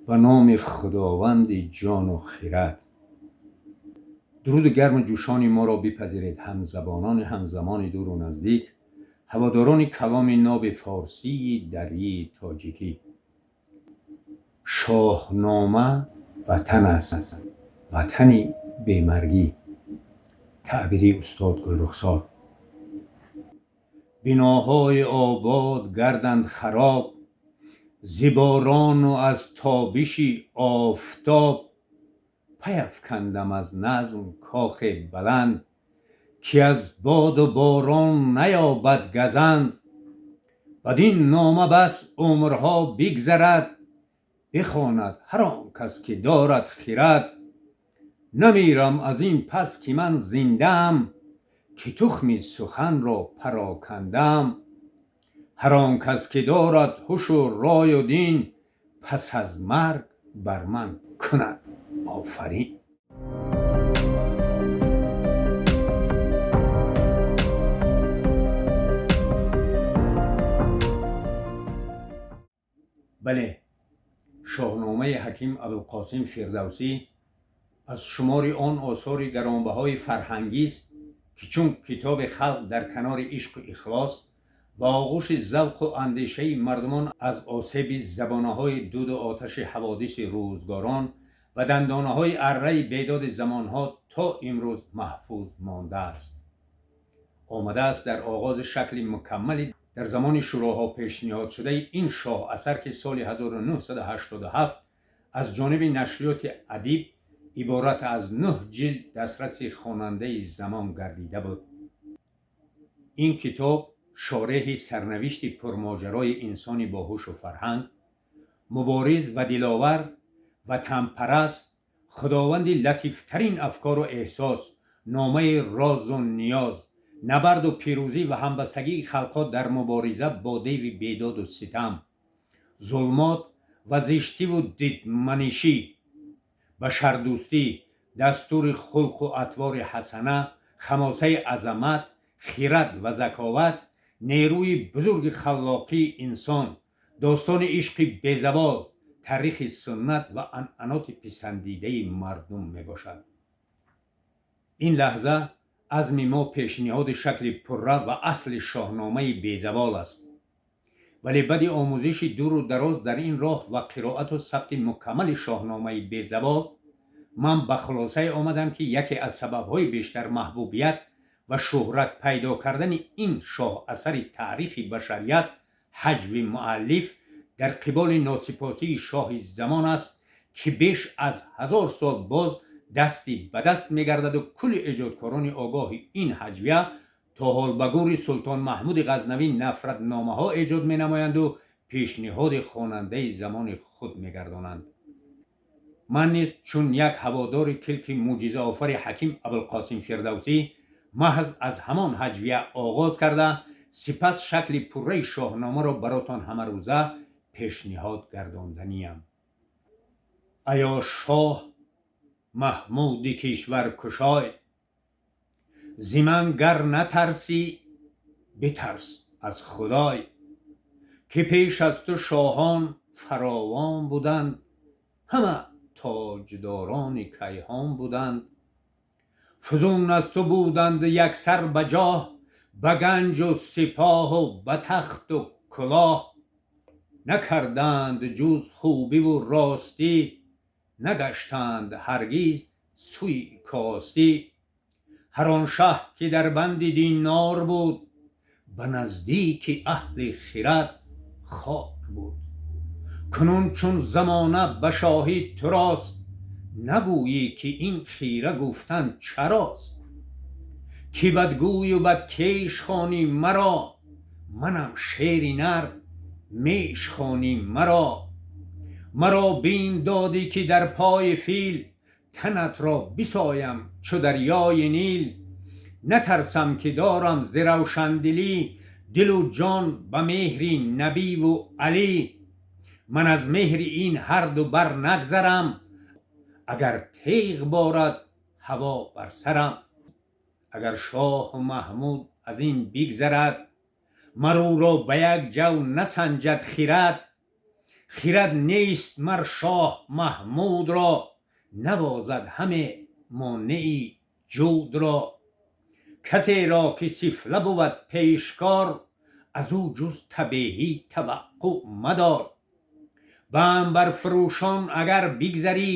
Ба номи Худованди ҷону хирад. Дуруди гарму ҷӯшони моро бипазиред, ҳамзабонони ҳамзамони дуру наздик, ҳаводорони каломи ноби форсии дарии тоҷикӣ. Шоҳнома ватан аст, ватани бемаргӣ. Таъбири устод Гулрухсор. Биноҳои обод гарданд хароб, зи борону аз тобиши офтоб. Пайафкандам аз назм кохе баланд, ки аз боду борон наёбад газанд. Бадин нома бас умрҳо бигзарад, бихонад ҳар он кас ки дорад хирад. Намирам аз ин пас ки ман зиндаам, ки тухми суханро парокандаам. Ҳар он кас ки дорад ҳушу рою дин, пас аз марг бар ман кунад офарин. Бале, Шоҳномаи Ҳаким Абулқосим Фирдавсӣ аз шумори он осори гаронбаҳои фарҳангист, ки чун китоби халқ дар канори ишқу ихлос ва оғӯши завқу андешаи мардумон аз осеби забонаҳои дуду оташи ҳаводиси рӯзгорон ва дандонаҳои арраи бедоди замонҳо то имрӯз маҳфуз мондааст. Омадааст дар оғози шакли мукаммали дар замони шӯроҳо пешниҳодшудаи ин шоҳ асар, ки соли 1987 аз ҷониби нашриёти Адиб иборат аз 9 ҷилд дастраси хонандаи замон гардида буд. Ин китоб шореҳи сарнавишти пурмоҷарои инсони боҳушу фарҳанг, мубориз ва диловар, ватанпараст, худованди латифтарин афкору эҳсос, номаи розу ниёз, набарду пирӯзӣ ва ҳамбастагии халқҳо дар мубориза бо деви бедоду ситам, зулмот ва зиштиву дидманишӣ, башардӯстӣ, дастури хулқу атвори ҳасана, хамосаи азамат, хирад ва заковат, нерӯи бузурги халлоқии инсон, достони ишқи безавол, таърихи суннат ва анъаноти писандидаи мардум мебошад. Ин лаҳза азми мо пешниҳоди шакли пурра ва асли шоҳномаи безавол аст. Вале баъди омӯзиши дуру дароз дар ин роҳ ва қироату сабти мукаммали шоҳномаи безавол, ман ба хулосае омадам, ки яке аз сабабҳои бештар маҳбубият ва шӯҳрат пайдо кардани ин шоҳасари таърихи башарият ҳаҷви муаллиф дар қиболи носипосии шоҳи замон аст, ки беш аз 1000 сол боз дасти ба даст мегардаду кулли эҷодкорони огоҳи ин ҳаҷвия то ҳол ба гури Султон Маҳмуди Ғазнавӣ нафратномаҳо эҷод менамоянду пешниҳоди хонандаи замони худ мегардонанд. Ман низ чун як ҳаводори килки мӯъҷизаофари Ҳаким Абулқосим Фирдавсӣ маҳз аз ҳамон ҳаҷвия оғоз карда, сипас шакли пурраи шоҳномаро баротон ҳамарӯза пешниҳод гардонданиям. Аё шоҳ Маҳмуди кишваркушой, зи ман гар натарсӣ, битарс аз Худой, ки пеш аз ту шоҳон фаровон буданд, ҳама тоҷдорони кайҳон буданд. Фузун аз ту буданд яксар ба ҷоҳ, ба ганҷу сипоҳу ба тахту кулоҳ. Накарданд ҷуз хубиву ростӣ, нагаштанд ҳаргиз сӯи костӣ. Ҳар он шаҳ ки дар банди динор буд, ба наздики аҳли хирад хор буд. Кунун чун замона ба шоҳӣ турост, нагӯӣ ки ин хира гуфтан чарост. Ки бадгӯю бадкеш хонӣ маро, манам шери нар меш хонӣ маро. Маро бим додӣ ки дар пои фил, танатро бисоям чу дарёи Нил. Натарсам ки дорам зи равшандилӣ, дилу ҷон ба меҳри Набиву Алӣ. Ман аз меҳри ин ҳарду бар нагзарам, агар теғ борад ҳаво бар сарам. Агар шоҳу Маҳмуд аз ин бигзарад, мар ӯро ба як ҷав насанҷад хирад. Хирад нест мар шоҳ Маҳмудро, навозад ҳаме монеи ҷудро. Касеро ки сифла бувад пешкор, аз ӯ ҷуз табеҳӣ таваққӯъ мадор. Ба анбарфурӯшон агар бигзарӣ,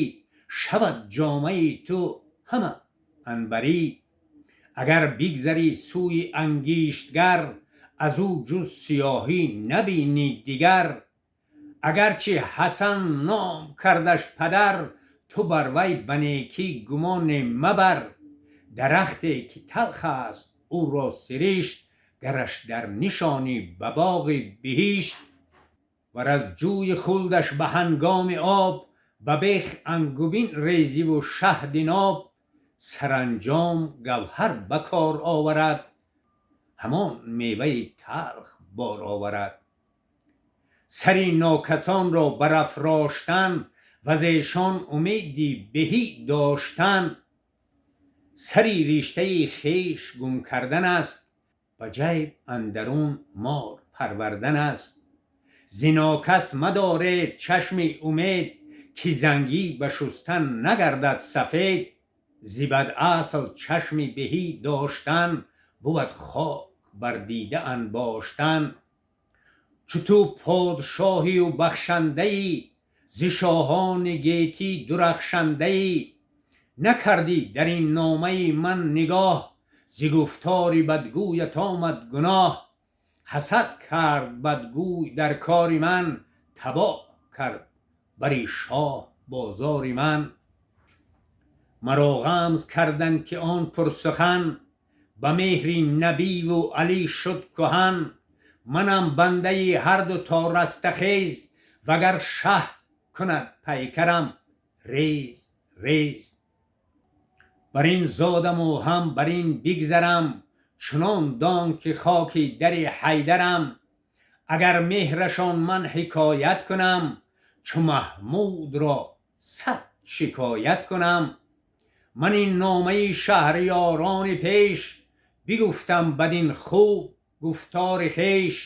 шавад ҷомаи ту ҳама анбарӣ. Агар бигзарӣ сӯи ангиштгар, аз ӯ ҷуз сиёҳӣ набинӣ дигар. Агарчи Ҳасан ном кардаш падар, ту бар вай ба некӣ гумоне мабар. Дарахте ки талх аст ӯро сиришт, гараш дар нишонӣ ба боғи биҳишт, вар аз ҷӯи хулдаш ба ҳангоми об, ба бех ангубин резиву шаҳди ноб, саранҷом гавҳар ба кор оварад, ҳамон меваи талх бор оварад. Сари нокасонро барафроштан ва зешон умеди беҳӣ доштан, сари риштаи хеш гум кардан аст, ба ҷайб андарун мор парвардан аст. Зи нокас мадоред чашми умед, ки зангӣ ба шустан нагардад сафед. Зи бадасл чашми беҳӣ доштан, бувад хок бар дида анбоштан. Чу ту подшоҳию бахшандаӣ, зи шоҳони гетӣ дурахшандаӣ, накардӣ дар ин номаи ман нигоҳ, зи гуфтори бадгӯят омад гуноҳ. Ҳасад кард бадгӯй дар кори ман, табоҳ кард бари шоҳ бозори ман. Маро ғамз карданд, ки он пурсухан ба меҳри Набиву Алӣ шуд куҳан. Манам бандаи ҳарду то растахез, вагар шаҳ кунад пайкарам рез рез. Бар ин зодаму ҳам бар ин бигзарам, чунон дон ки хоки дари Ҳайдарам. Агар меҳрашон ман ҳикоят кунам, чу Маҳмудро сад шикоят кунам. Ман ин номаи шаҳриёрони пеш бигуфтам бадин хуб гуфтори хеш.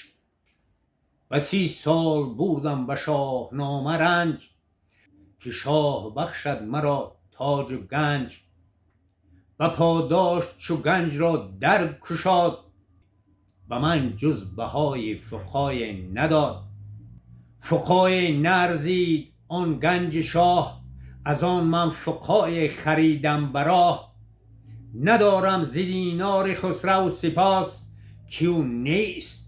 Басӣ сол бурдам ба шоҳнома ранҷ, ки шоҳ бахшад маро тоҷу ганҷ. Ба подош чу ганҷро дар кушод, ба ман ҷуз баҳои фуқое надод. Фуқое наарзид он ганҷи шоҳ, аз он ман фуқое харидам ба роҳ. Надорам зи динори Хусрав сипос, ки ӯ нест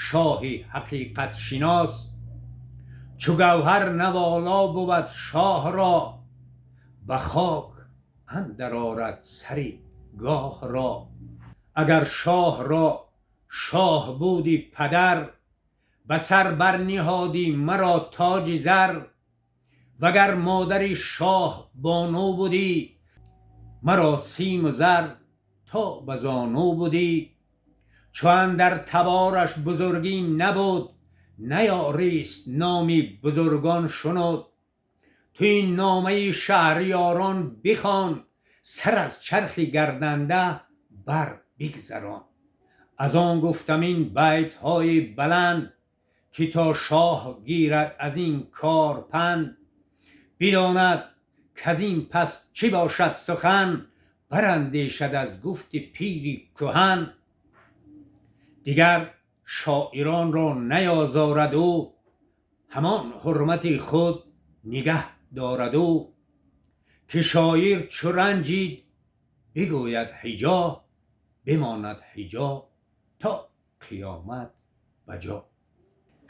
шоҳи ҳақиқатшинос. Чу гавҳар наволо бувад шоҳро, ба хок андар орад сари гоҳро. Агар шоҳро шоҳ буди падар, ба сар барниҳодӣ маро тоҷи зар. Вагар модари шоҳ бону будӣ, маро симу зар то ба зону будӣ. Чу андар табораш бузургӣ набуд, наёрист номи бузургон шунуд. Ту ин номаи шаҳриёрон бихон, сар аз чархи гарданда бар бигзарон. Аз он гуфтам ин байтҳои баланд, ки то шоҳ гирад аз ин кор панд. Бидонад, каз ин пас чӣ бошад сухан, барандешад аз гуфти пири куҳан. Дигар шоиронро наёзорад ӯ, ҳамон ҳурмати худ нигаҳ дорад ӯ. Ки шоир чу ранҷид бигӯяд ҳиҷо, бимонад ҳиҷо то қиёмат ба ҷо.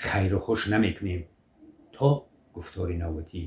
Хайру хуш намекунем то гуфтори навбатӣ.